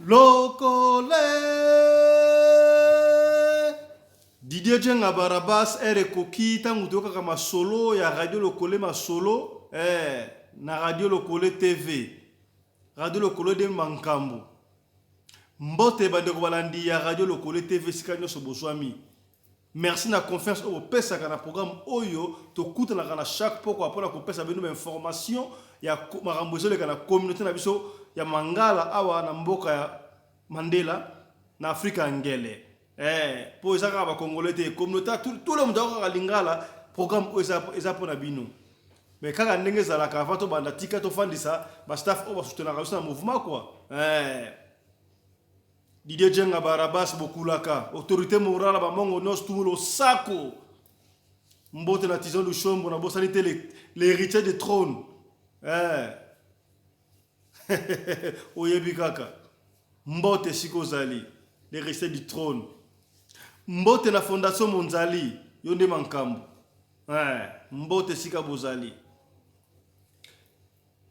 Lokole Didier Djenga Barabas heure ekoki ntango toyokaka masolo ya Radio Lokole masolo eh, na Radio Lokole TV Radio Lokole de mankambo. Mbote bandeko balandi ya Radio Lokole TV esika nyonso bozwami. Merci na confiance oyo bopesaka na programme oyo tokutanaka na chaque pokwa mpona kopesa bino ba information ya makambo ezoleka na communauté na biso ya Mangala awa na mboka ya Mandela na Afrika ya Ngele. Eh, po eza kaka ba Congolais te, communauté tout le monde akokaka Lingala, programme oyo eza mpona bino. Mais kaka ndenge ezalaka avant tobanda tika tofandisa ba staff oyo basoutenaka biso na mouvement quoi. Eh. Didier Djenga Barabas Bokulaka, autorité morale ba mongo nyonso tu losako. Mbote na Tison Lushombo na bosani te l'héritier du trône. Eh. Oyebi kaka. Mbote esika ozali, l'héritier du trône. Mbote na Fondation Monzali, yo nde mankambo. Eh, mbote esika bozali.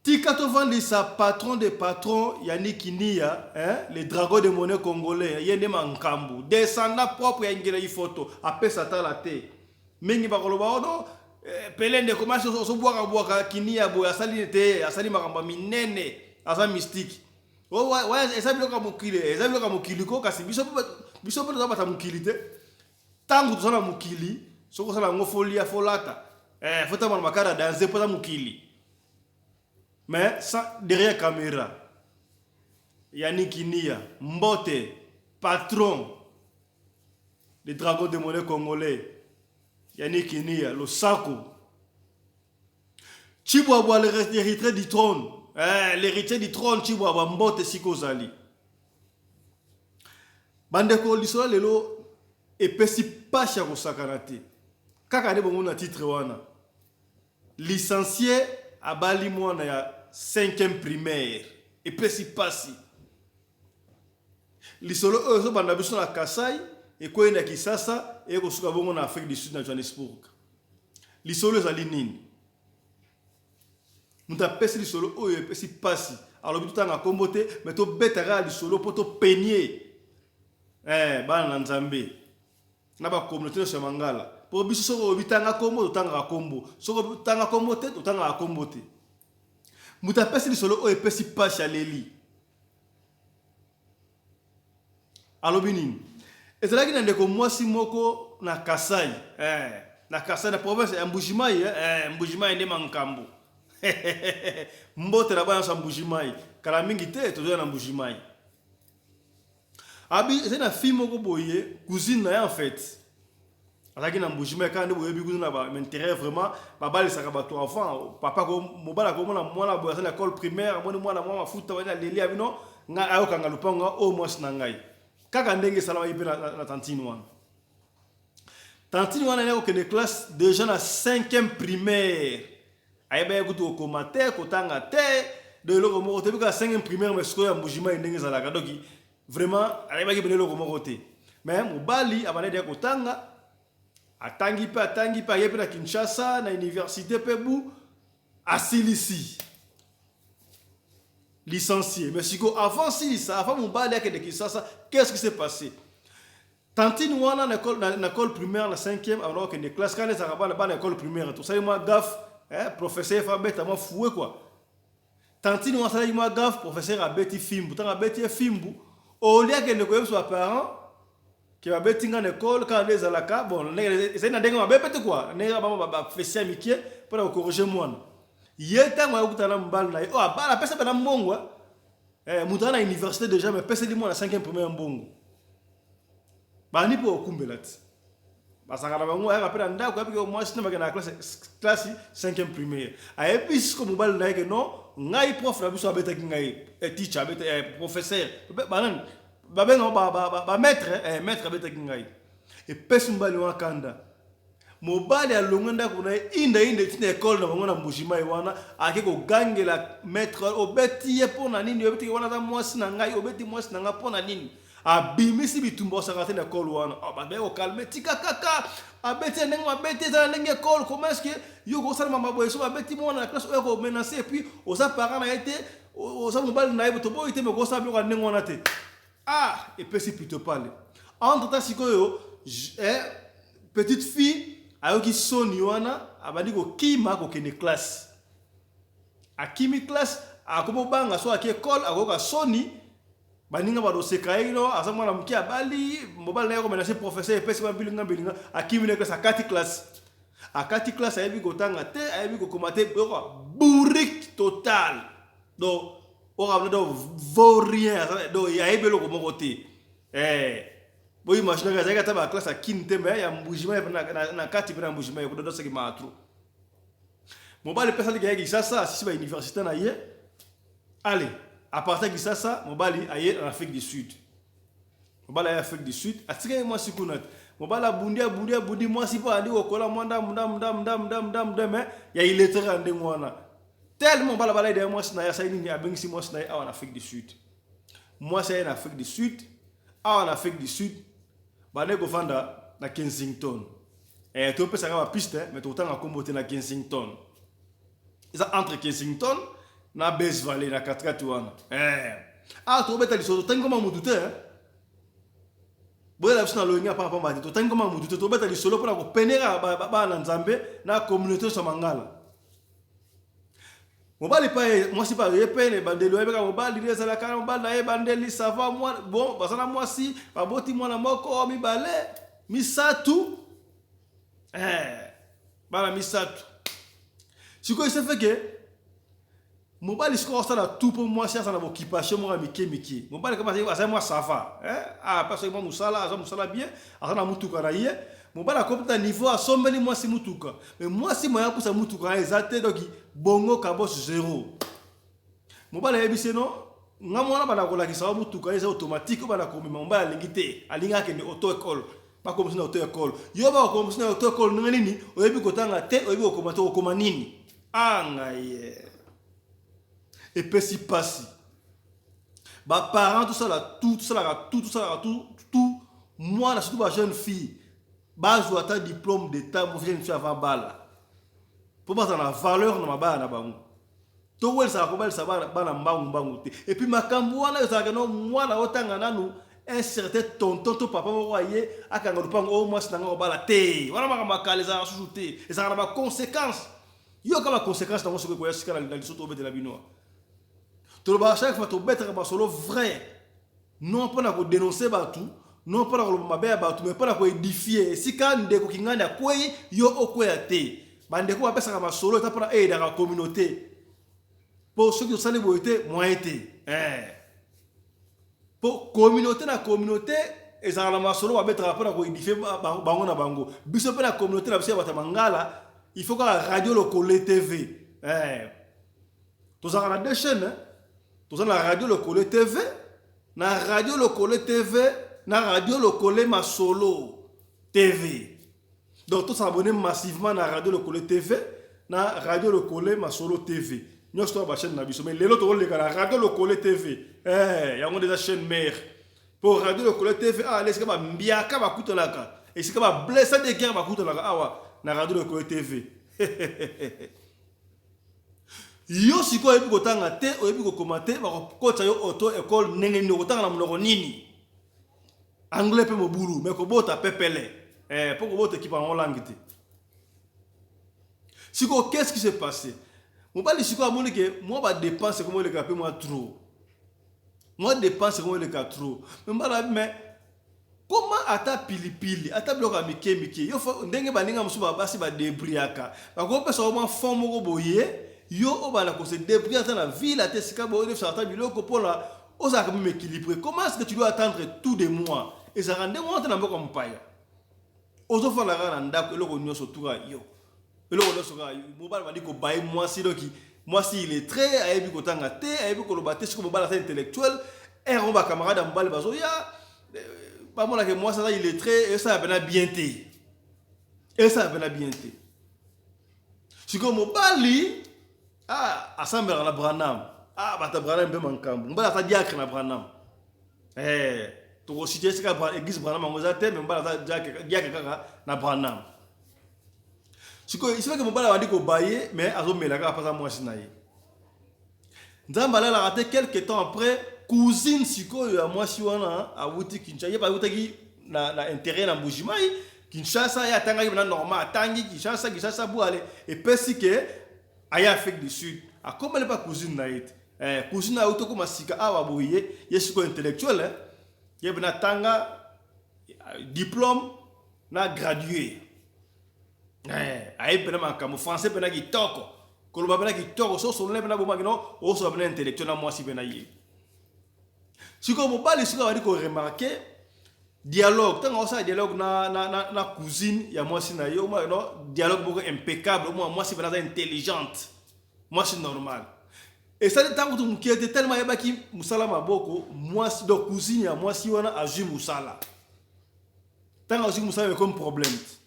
Tika tovandisa patron de patron Yannick Nia, hein, le dragon de monnaie congolais, ye nde mankambu, descendant propre ya Ngela Ifoto, apesa tala te. Mingi bakoloba ono oh eh, pele ndeko masi ozobwaka bwaka Kinia boye asali te, asali makambo ya minene, aza mystique. Oh, eza biloko ya mokili, eza biloko ya mokili ko kasi biso biso mpe toza bata mokili te. Tango toza na mokili, soki osala yango fo lia, fo lata, eh, fo tambola makara danze mpo eza mokili. Mais sans, derrière camera, Yannick Nia, mbote, patron, le dragon de monnaie congolais, Yannick Nia, losako. Chibwabwa, l'héritier du trône, eh, l'héritier du trône, Chibwabwa, mbote siko ozali. Bandeko, lisolo lelo epesi pasi ya kosakana te. Kaka nde bomoni na titre wana. Licencié abali mwana ya 5e primaire. Epesi pasi. Lisolo oyo ezobanda biso na Kasai, ekwei na Kisasa, eye kosuka bongo na Afrique du Sud na Johannesburg. Lisolo ezali nini? Moto apesi lisolo oyo epesi pasi, alobi totanga kombo te, mais tobeta kaka lisolo mpo topenie eh, bana na Nzambe na ba communauté nyonso ya Mangala. Mpo biso soki olobi tanga kombo, totangaka kombo, soki otanga kombo te, totangaka kombo te. Moto apesi lisolo oyo epesi pasi, aleli. Alobi nini? Ezalaki na ndeko mwasi moko na Kasai, eh, na Kasai na province ya Mbujimayi, eh, eh Mbujimayi nde mankambo. Mbote na bana nyonso ya Mbujimayi. Kala mingi te tozoya na Mbujimayi. Abi ezali na fille moko boye, cousine na ye en fait. Azalaki na Mbujimayi kaka nde boyebi kuna na ba intérieur vraiment babalisaka bato avant papa ko mobali akomona mwana boye aza na école primaire amoni mwana mwa mafuta wani aleli ya bino ngai ayokanga lupango oyo mwasi na ngai kaka ndenge esalamaki mpe na, na, na tantine wana tantine wana ayaki kokende classe déjà na 5e primaire ayebaki kutu kokoma te kotanga te do eloko moko te bika 5e primaire mais sikoyo ya Mbujimayi ndenge ezalaka donc Vraiment ayebaki pene eloko moko te. Mais mobali abandaki deja kotanga, atangi pe atangi pe aye pe na Kinshasa na universite pe bu asilisi licencié. Mais siko avant silisa, avant mobali akende Kinshasa, qu'est-ce qui s'est passé? Tantine wana na école na, na école primaire na 5e abanda kokende classe kana ezalaka bana bana école primaire tosali mwa gaffe eh, professeur fa beta mwa fouet quoi. Tantine wana asalaki mwa gaffe, professeur abeti fimbu. Tango abeti ye fimbu, au lieu akende koyebisa ba parents ke babeti nga na école kaka nde ezalaka, bon ndenge ezali na ndenge mabe pe te quoi, ndenge kaka bango ba fesi ya mike pona ko corriger mwana. Ye tango aye kokutana na mobali na ye, oyo abala apesa pena mbongo eh, moto aza na université déjà mais apeseli mwana 5e primaire mbongo. Bandi mpe kokumbela ti. Bazalaka na bango ayaka mpe na ndako ayebi ke mwasi na bakendaka classe classe 5e primaire. Ayebi siko mobali na ye ke non ngai prof na biso abetaki ngai eh, teacher abeta eh, professeur banani babengaka ba, ba, ba, ba maître eh, maître abetaki ngai. Epesi mobali wana kanda. Mobali alongwe ndako na ye inda inda eti na ekole na bango na Mbujimayi wana ake kogangela maître obeti ye mpo na nini obeti wana aza mwasi na ngai obeti mwasi na ngai mpo na nini Abimisi bitumba osaka te na ecole wana. Oh, bato baye kokalme tika kaka abeti na ndenge mabe te eza na ndenge ecole comment est-ce que yo okosala mama boye soki abeti mwana na classe oyo komenace et puis oza parent na ye te oza mobali na ye toboyi te mais okosala biloko ya ndenge wana te. Ah, epesi plutôt pale. Entre temps sikoyo, eh, petite fille ayoki soni wana, abandi kokima kokende classe. Akimi classe, akomi obanga so ake école, akoyoka soni, baninga badoseka ye no aza mwana moke, abali mobali na ye akomenace professeur, epesi bambilinga mbilinga, akimi na classe, akati classe. Akati classe, ayebi kotanga te, ayebi kokoma te, yoka bourrique total. Donc oyo donc vaut rien, donc ayebi eloko moko te. Eh, boimagine azalaki ata baclasse ya kini te, mais ya Mbujima na kati mpe na Mbujima ekudodosaki maatro. Mobali mpe asaliki aye Kisasa, asisi bauniversité na ye. Allez, à partir ya Kisasa, mobali aye en Afrique du Sud. Mobali aye Afrique du Sud, atikaki mwasi kuna te. Mobali abundi, abundi, abundi mwasi mpo andi kokola mwa ndambu ndambu ndambu ndambu ndambu ndambu ndambu ya illettré ya ndenge wana. Tellement mobali abala ide ya mwasi na ye, asali nini? Abengisi mwasi na ye awa na Afrique du Sud. Mwasi aye na Afrique du Sud. Awa na Afrique du Sud, bandeki kovanda na Kensington. Eh, topesaka bapiste, mais tokotanga nkombo te. Na Kensington, eza entre Kensington na Base Valley, na katikati wana. Eh. Awa tokobeta lisolo, totangi koma mutu te. Boyela biso na loyenge ya pamba te, totangi koma mutu te. Tobeta lisolo mpona kopenera bana na Nzambe na communauté nyonso ya Mangala. Mobali pa ye, mwasi pa ye pene bandeli, oyebeka mobali nde ezalaka mobali na ye bandeli sava. Bon, baza na mwasi, baboti mwana moko, mibale, misatu, eh, bana misatu. Sikoyo se fait que mobali sikoyo asala tout mpo mwasi aza na baoccupation moko ya mike mike. Mobali kama azali mwa sava, apa soki mwa mosala, aza mosala bien, aza na mutuka na ye. Mobali akomi na niveau asombeli mwasi mutuka, mais mwasi moya apusa mutuka wana eza te. Donc bongo kabos zéro. Mobali ayebisi no nga mwana banda kolakisa wa mutuka eza automatique oyo banda komema. Mobali alingi te, alingi akende auto école. Bakomisi na auto école. Yo bakokomisi na auto école ndenge nini? Oyebi kotanga te, oyebi kokoma te, okoma nini? Anga ye epesi mpasi. Baparent, tosala tout, tosalaka tout, tosalaka tout tout mwana, surtout bajeune fille, bazwa ata diplôme d'état. Mo jeune fille avant bala, mpo bazala na valeur na mabaya na bango. Towelisaka kobalisa bana mbangu mbangu te. Et puis makambo wana ezalaka no mwana otanga nanu, un certain tonton to papa moko aye akanga lupango oyo mwasi na nga kobala te. Wana makambo ya kala, ezalaka susu te, ezalaka na baconséquence. Yoka baconséquence nango soki ekoya sika na liso. Tobetela bino, tolobaka chaque fois, tobetaka masolo vrai, non mpona kodénoncer bato, non mpona koloba mabe ya bato, mais mpona koédifier. Esika ndeko kingani akwei, yo okweya te. Bandeko bapesaka masolo eza mpona eyedaka communauté, mpo soki tosali boye te, moyen te. Mpo communauté na communauté ezalaka na masolo babetaka mpona koédifier bango na bango. Biso mpe na communauté na biso ya bato ya Mangala, il faut kaka Radio Lokole TV. Tozalaka na deux chaînes. Toza na Radio Lokole TV, na Radio Lokole TV na Radio Lokole Masolo TV. Donc tos'abonner massivement na Radio Lokole TV, na Radio Lokole Masolo TV, nyonso toya bachaîne na biso. Mais lelo tokoleka na Radio Lokole TV. Eh, yango nde eza chaîne mare, mpo Radio Lokole TV awa esika bambiaka bakutanaka, esika bablessé de guerre bakutanaka awa na Radio Lokole TV. Yo sikoyo oyebi kotanga te, oyebi kokoma te, bakokotisa yo auto école ndenge nini? Okotanga na monoko nini? Anglais mpe mobulu, mais kobota pepele, eh, mpo kobota ekipa yango langue te. Sikoyo qu'est-ce qui s'est passé? Mobali sikoyo amoni ke mwa badépense ekomi oleka mpe mwa trop, mwa dépense ekomi oleka trop. Mais mbala, mais koma ata pilipili, ata biloko ya mike mike, yo ndenge baninga mosusu basi badébrouillaka, bakopesa yo mwa fond moko boye, yo obanda kose débrouiller ata na ville, ata esika boye, odefisaka ata biloko mpona ozalaka même équilibré. Comment est-ce que tu dois attendre tout de moi? Ezalaka ndenge wana te. Na mboka mopaya, ozofanda kaka na ndako, eloko nyonso tuka yo, eloko nyonso kaka yo. Mobali bandi kobaye mwasi, doki mwasi illettré, ayebi kotanga te, ayebi koloba te. Soki mobali aza intellectuel, ere ngo bacamarade ya mobali bazoya, bamonaka mwasi aza illettré, esala pena bien te, esala pena bien te. Sikoyo mobali, ah, asambelaka na Branham. Ah, bato ya Branham mpe makambo. Mobali aza diacre na Branham. Eh, tokosite esika église Branham yango eza te, mais mobali aza diacre kaka na Branham. Sikoyo isifeke mobali abandi kobaye, mais azomela kaka mpo aza mwasi na ye. Nzambe alalaka te. Quelque temps après, Cousine sikoyo ya mwasi wana awuti Kinshasa, ye awutaki na intérêt na Mbujimayi. Kinshasa, ye atangaki na normal, atangi Kinshasa, Kinshasa Bwale. Epesi ke aya Afrique du Sud, akomeli mpa cousine na ye te. Cousine awuti okoma sika awa boye, ye sikoyo intellectuel, eh? Ye mpe natanga diplôme na gradué, ayebi mpena makambo français mpena kitoko, koloba mpena kitoko, so osolola mpena bomaki no osola mpena intellectuel na mwasi mpena. Ye sikoyo mobali sikoyo abandi koremarquer dialogue. Ntango osala dialogue na cousine ya mwasi na ye, omona no dialogue moko impeccable, omona mwasi mpena aza intelligente, mwasi normal. Esali ntango to mokie te, tellement ayebaki mosala maboko, mwasi, donc cousine ya mwasi wana azwi mosala. Ntango azwi mosala, ekomi problème te.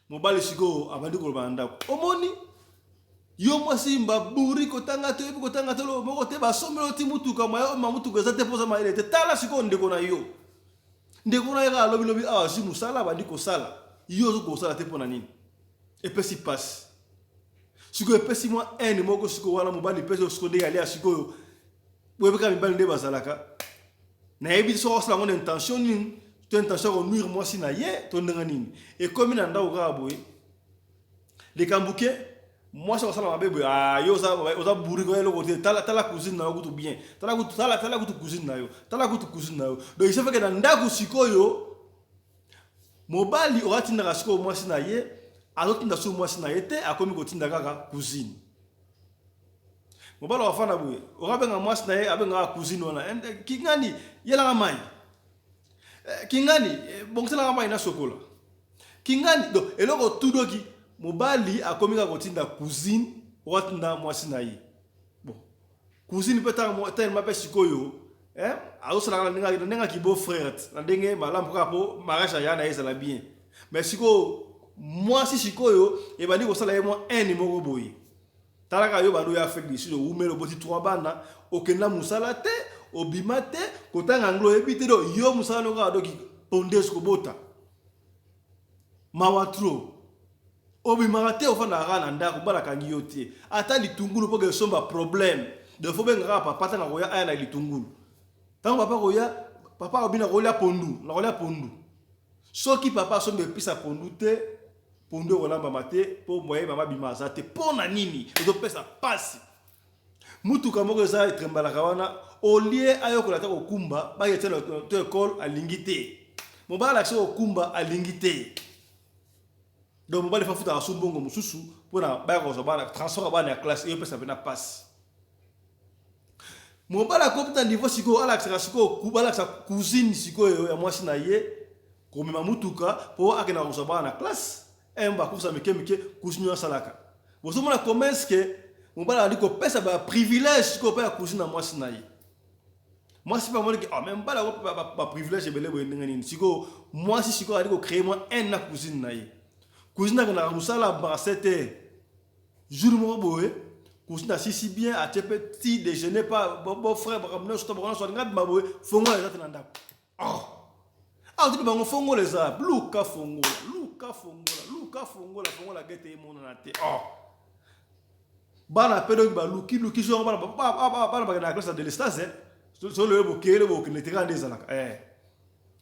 Mobali sikoyo abandi koloba na ndako: "Omoni yo mwasi mbaburi, kotanga te, oyebi kotanga te, moko te, basombeli oti mutuka, ma mutuka eza te mpoza mayele te. Tala sikoyo ndeko na yo, ndeko na ye kaka alobilobi awa azwi mosala, abandi kosala, yo ozo kosala te, mpo na nini?" Epesi mpasi sikoyo, epesi mwa haine moko sikoyo wana. Mobali epesi sikoyo ndenge alia sikoyo, boyebeka mibali nde bazalaka. Nayebi soki osala yango na intention nini, to intention ya konuire mwasi na ye to ndenge nini. Ekomi na ndako kaka boye, likambo ke mwasi akosala mabe boye: "Ah, yo oza bourrique, oya eloko te. Tala, tala cousine na yo kutu bien, tala kutu, tala, tala kutu cousine na yo, tala kutu cousine na yo." Donc il se fait que na ndako sikoyo mobali oyo atindaka sikoyo mwasi na ye, azotinda so mwasi na ye te, akomi kotinda kaka cousine. Mobali akofanda boye, okabenga mwasi na ye, abengaka cousine wana: "Kingani, yelanga mai. Kingani, bongiselanga mai na sokola. Kingani." Donc eloko tudoki, mobali akomi kaka kotinda cousine, okatinda mwasi na ye. Bon, cousine mpe tellement mpe sikoyo azosalaka na ndenge aki beau frère, na ndenge malamu kaka mpo mariage aya na ye ezala bien. Mais sikoyo mwasi sikoyo ebandi kosala ye mwa haine moko boye: "Talaka yo, bando ya Afrique du Sud, owumeli, oboti trois bana, okenda mosala te, obima te, kotanga anglais oyebi te, do yo mosala no kaka doki pondese, kobota, mawa trop, obimaka te, ofandaka kaka na ndako, balakangi yo te ata litungulu mpo kesomba problème. Donc faut benga kaka papa ntango akoya, aya na litungulu. Ntango papa koya, papa alobi: 'Nakolia pondu, nakolia pondu.' Soki papa asombi episa pondu te, pondu ekolambama te, mpo moye mama bima aza te. Mpo na nini ezopesa pasi? Mutuka moko eza etrembalaka wana, olie ayokola ata kokumba, bayetia to ekole, alingi te. Mobali alakisi kokumba, alingi te. Donc mobali fa futaka so mbongo mosusu mpona baya kozwa bana, transport ya bana ya classe, eyopesa mpena pasi. Mobali akomi na niveau sikoyo alakisaka sikoyo, alakisa cousine sikoyo ya mwasi na ye komema mutuka mpo akenda kozwa bana na classe, bacourses mike mike cousine oyo asalaka. Bozomona comment est-ce que mobali ali kopesa baprivilège sikoyo mpe ya cousine na mwasi na ye. Mwasi mpe amoniki: "Ah, mais mobali yango baprivilège ebele boye, ndenge nini?" Sikoyo mwasi sikoyo ali kocréer mwa haine na cousine na ye. Cousine akendaka mosala ba 7 heures. Jour moko boye, cousine asisi bien, atie mpe petit déjeuner pa beau frère, bakambo nyonso to bango nyonso, alinga bima boye, fongola eza te na ndako. Oh, awa tini bango fongola eza, luka fongola, luka fongola, luka fongola, fongola gete emonana te. Oh, bana mpe donc baluki luki so yango, bana bakendaka classe ya délestage, so loye bokeyele, bokende te, kaka nde ezalaka.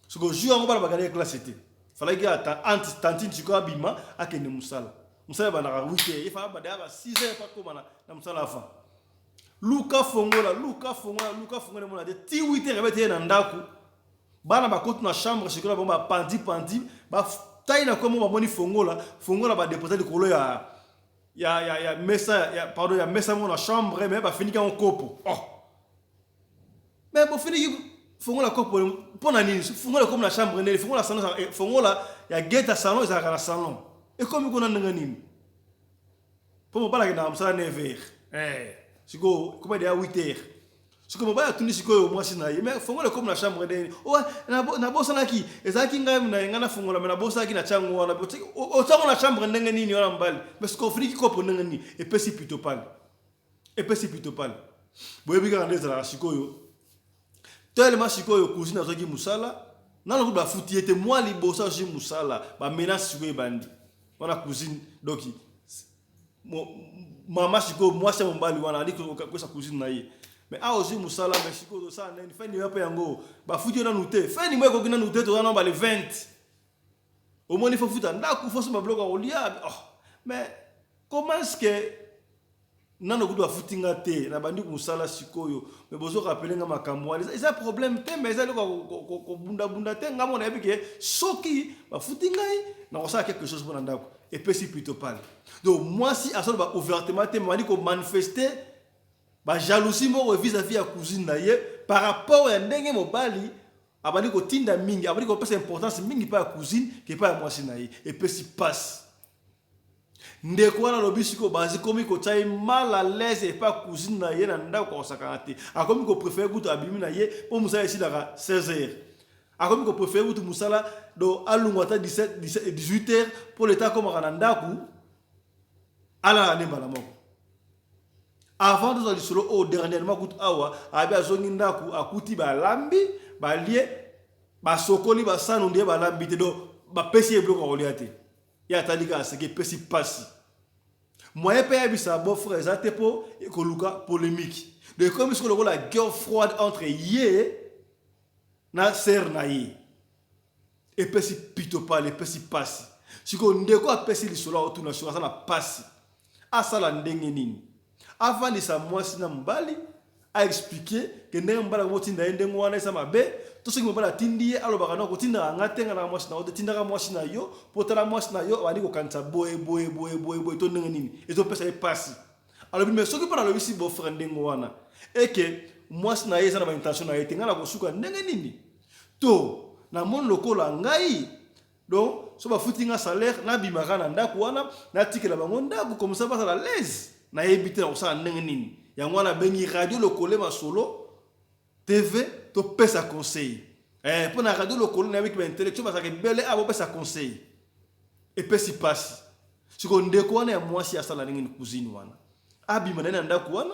Siko jour yango bana bakendaki classe te, falaki anti tantine sikoyo abima, akende mosala. Mosala ebandaka 8 heures, efala banda ya ba 6 heures pakoma na mosala. Afa luka fongola, luka fongola, luka fongola, emona te. Ti 8 heures ebeti ye na ndako, bana bakoti na chambre sikoyo, bango bapandi pandi, batai na kombo, bamoni fongola, fongola badepose likolo ya mesa ya, pardon, ya mesa moko na chambre, mais bafiniki yango kopo. Oh, mais bofiniki fongola kopo mpo na nini? Fongola ekomi na chambre ndeni? Fongola salon, fongola ya gate ya salon ezalaka na salon, ekomi kuna ndenge nini? Mpo mobali akendaka mosala 9 heures, sikoyo ekoma deya 8 heures. Sikoyo mobali atuni sikoyo mwasi na ye: "Mais fongola ekomi na chambre ndeni?" "Nabosanaki, ezalaki ngai na ngai nafongola, mais nabosanaki na tiango wana." "Otiango na chambre ndenge nini wana, mobali? Mais sikoyo ofiniki kopo ndenge nini?" Epesi pito pale, epesi pito pale. Boyebi kaka nde ezalaka sikoyo. Telema sikoyo cousine azwaki mosala, nano kutu bafuti ye te, mwa liboso azwi mosala, bamenace sikoyo ebandi wana. Cousine, donc mama sikoyo mwasi ya mobali wana ali kopesa cousine na ye. Mais awa ozwi mosala, mais sikoyo ozosala nini? Fin du mois mpe yango bafuti yo nanu te. Fin du mois ekoki nanu te, toza nano bale 20. Omoni, faut futa ndako, faut somba biloko ya kolia. Oh, mais comment est ce que nano kutu bafuti nga te, nabandi mosala sikoyo, mais bozorappeler nga makambo wana? Eza problème te, mais eza eloko kobundabunda te. Nga mona nayebi ke soki bafuti ngai, nakosala quelque chose mpona ndako. Epesi plutôt pale. Donc mwasi azoloba ouvertement te, bandi komanifester bajalousie moko vis-à-vis ya cousine na ye par rapport ya ndenge mobali abandi kotinda mingi, abandi kopesa importance mingi mpa ya cousine ke mpa ya mwasi na ye. Epesi pasi. Ndeko wana alobi sikoyo bazi komi kotia ye mal à l'aise epa cousine na ye na ndako, akosakana te. Akomi kopréférer kutu abimi na ye mpo mosala esilaka 16 heures. Akomi kopréférer kutu mosala do alungwa ata 17, 18 heures mpo leta akomaka na ndako, alala nde mbala moko. Avant tozwa lisolo oyo, dernièrement kutu awa abi azongi ndako, akuti balambi, balie, basokoli basanu, nde balambi te. Donc bapesi ye biloko ya kolia te. Ye atali kaka seke, epesi mpasi. Moyen mpe yebisa beau-frère eza te mpo ekoluka polémique. Donc ekomi sikoyo lokola guerre froide entre ye na sœur na ye. Epesi pito pale, epesi mpasi. Sikoyo ndeko apesi lisolo, aotuna sikoyo aza na mpasi, asala ndenge nini? Avandisa mwasi na mobali, aexpliquer ke ndenge mobali akomotinda ye ndenge wana eza mabe, to soki mobali atindi ye, alobaka no kotindaka nga te, nga na mwasi na yo te, tindaka mwasi na yo, mpo tala mwasi na yo abandi kokanisa boye boye boye boye boye, to ndenge nini? Ezopesa ye mpasi. Alobi, mais soki mpo nalobisi beau-frère ndenge wana eke mwasi na ye eza na baintention na ye te, ngai na kosuka ndenge nini? To namoni lokola ngai, donc so bafuti nga salaire, nabimaka na ndako wana, natikela bango ndako, comme ça bazala l'aise. Nayebi te na kosala ndenge nini. Yango wana abengi Radio Lokole Masolo TV, topesa conseil mpo na Radio Lokole. Nayebiki baintellectuel bazalaka ebele awa, bopesa conseil. Epesi mpasi. Sikoyo ndeko wana ya mwasi asala ndenge nini? Cousine wana abima na ye na ndako wana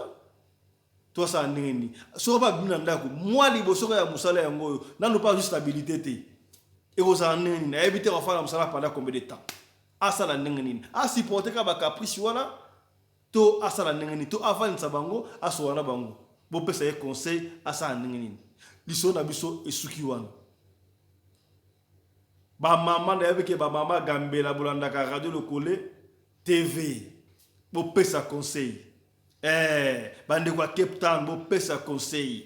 to asala ndenge nini? Soko babimi na ndako mwa liboso ya mosala yango oyo nanu mpe azwi stabilité te, ekozala ndenge nini? Nayebi te. Kofala mosala pendant combien de temps? Asala ndenge nini? Asupporte kaka bacaprice wana to asala ndenge nini? To avandisa bango, asola na bango? Bopesa ye conseil, asala ndenge nini? Lisolo na biso esuki wana. Bamama, nayebi ke bamama gambela bolandaka Radio Lokole TV, bopesa conseil. Bandeko ya Cape Town, bopesa conseil.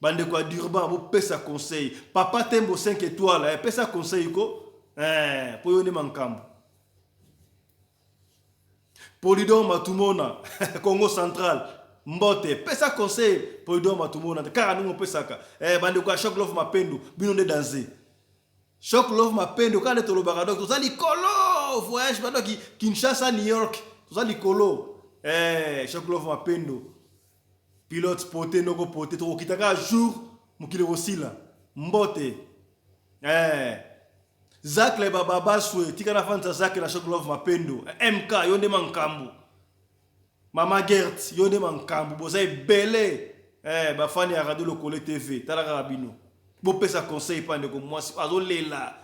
Bandeko ya Durban, bopesa conseil. Papa Tembo 5 étoile, pesa conseil ko po yo nde makambo. Polidor Matumona, Congo Central, mbote, pesa conseil. Polidor Matumona, kaka ndenge opesaka. Bandeko ya Shock Love Mapendo, bino nde danse. Shock Love Mapendo, kaka nde tolobaka. Donc toza likolo, voyage badoki Kinshasa, New York, toza likolo. Shock Love Mapendo, pilote pote noko pote, tokokita kaka jour mokili kosila. Mbote. Zakle bababaswe, tika na fandisa Zakle na Shock Love Mapendo. MK, yo nde mankambo. Mama Gert, yo nde mankambo. Boza ebele, bafani ya Radio Lokole TV, tala kaka bino, bopesa conseil mpa ndeko mwasi azolela.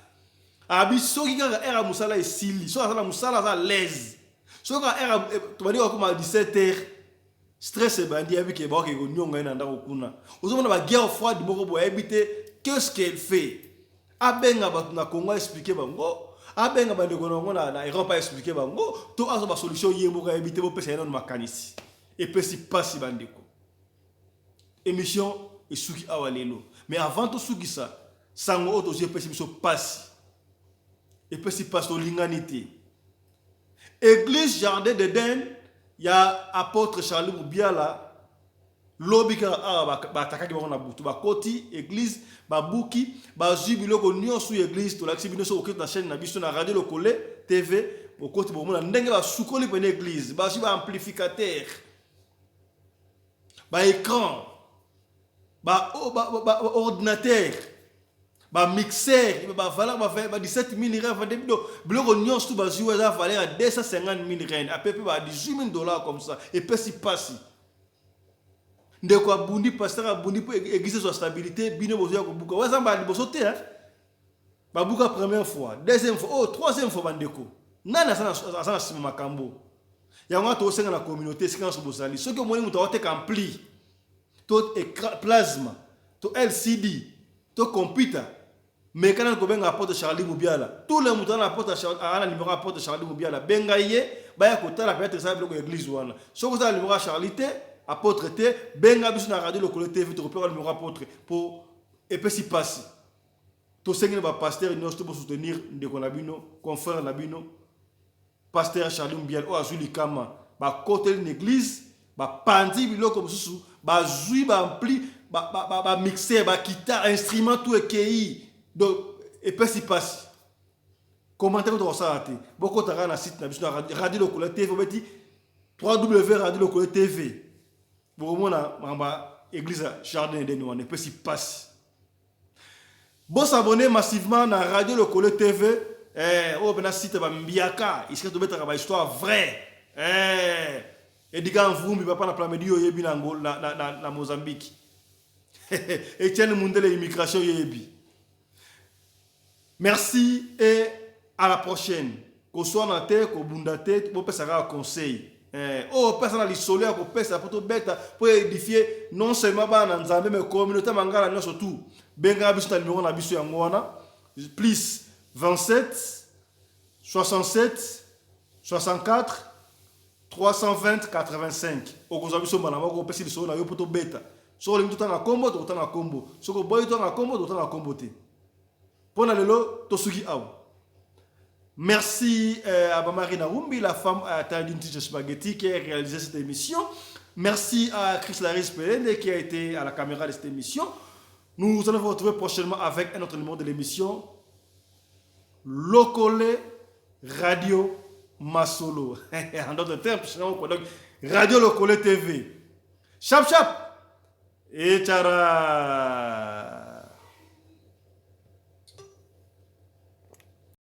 Abi soki kaka heure ya mosala esili, soki aza na mosala, aza l'aise. Soki kaka heure tobandi kokoma 17 heures, stress ebandi. Ayebi ke baoke konionga ye na ndako kuna. Ozomona baguerre froide moko boye. Ayebi te qu'est-ce qu'elle fait. Abenga bato na Congo, aexpliquer bango, abenga bandeko na bango na Europe, aexpliquer bango, to azwa basolution ye moko, ayebi te. Bopesa ye nano makanisi. Epesi mpasi, bandeko. Émission esuki awa lelo, mais avant tosukisa, sango oyo tozwi epesi biso mpasi, epesi mpasi. Tolingani te. Église Jardin d'Eden ya apôtre Charlie Mubiala, lobi kaka awa batakaki bango na butu. Bakoti église, babuki, bazwi biloko nyonso ya église. Tolakisi bino. Soki okoti na chaîne na biso na Radio Lokole TV, okoti, bokomona ndenge basukoli pene église. Bazwi baamplificateur, baécran, baordinateur, bamixer, bavaleur ba 17 000 rand. Biloko nyonso tu bazwi oyo eza valeur ya 250 000 rand, ape mpe ba 18 000 $ comme ça. Epesi mpasi. Ndeko abundi, pasteur abundi mpo église ezwa stabilité, bino bozoya kobuka. Oyo eza mbala liboso te. Babuka première fois, deuxième fois, oh, troisième fois. Bandeko, nani aza na nsima makambo yango wana? Tosenga na communauté, esika nyonso bozali, soki omoni moto aoteka ampli To écran plasma, to LCD, to computer. Meka nanu kobenga apôtre Charlie Mubiala. Tout le moto na apôtre Charlie, ana numéro apôtre Charlie Mubiala. Benga ye, baya kotala peut-être eza biloko ya église wana. Soki oza na numéro ya Charlie te, apôtre te, benga biso na radio Lokole TV, tokopeka numéro apôtre po epesi pasi. Tosengi na ba pasteur nyonso to bosoutenir ndeko na bino, confrère na bino, pasteur Charlie Mubiala oyo azwi likama, bakoteli na église, bapanzi biloko mosusu, bazwi ba ampli, ba mixeur, ba guitare, instrument tout ekei. Donc epesi pasi. Commentaire tokosala te, bokota kaka na site na biso na Radio Lokole TV, obeti 3W Radio Lokole TV, bokomona makambo ya église ya Jardin Eden wana. Epesi pasi. Bosabonner massivement na Radio Lokole TV, oyo mpena site bambiaka esika tobetaka bahistoire vrai. Edika Mvumbi, papa na Plamedi, oyebi na, na, na, na, na Mozambique. Etienne Mundele, immigration oyebi. Merci et à la prochaine. Koswana te, kobunda te, bopesa kaka conseil. Oyo opesa na lisolo ya kopesa mpo tobeta, mpo édifier non seulement bana na Nzambe, mais communauté mangala nyonso tout. Bengaka biso na numéro na biso yango wana: plus 27 67 64 320 85. Okozwa biso mbala moko, opesi lisolo na yo mpo tobeta. Soki olingi totanga nkombo, tokotanga nkombo. Soki oboyi totanga nkombo, tokotanga nkombo te. Mpo na lelo tosuki awa. Merci à Mamarina Rumbi, la femme à taille d'une tige spaghetti qui a réalisé cette émission. Merci à Chris Laris Pelende qui a été à la caméra de cette émission. Nous allons vous retrouver prochainement avec un autre numéro de l'émission Lokole Radio Masolo. En d'autres termes, donc Radio Lokole TV. Chap chap et tchara.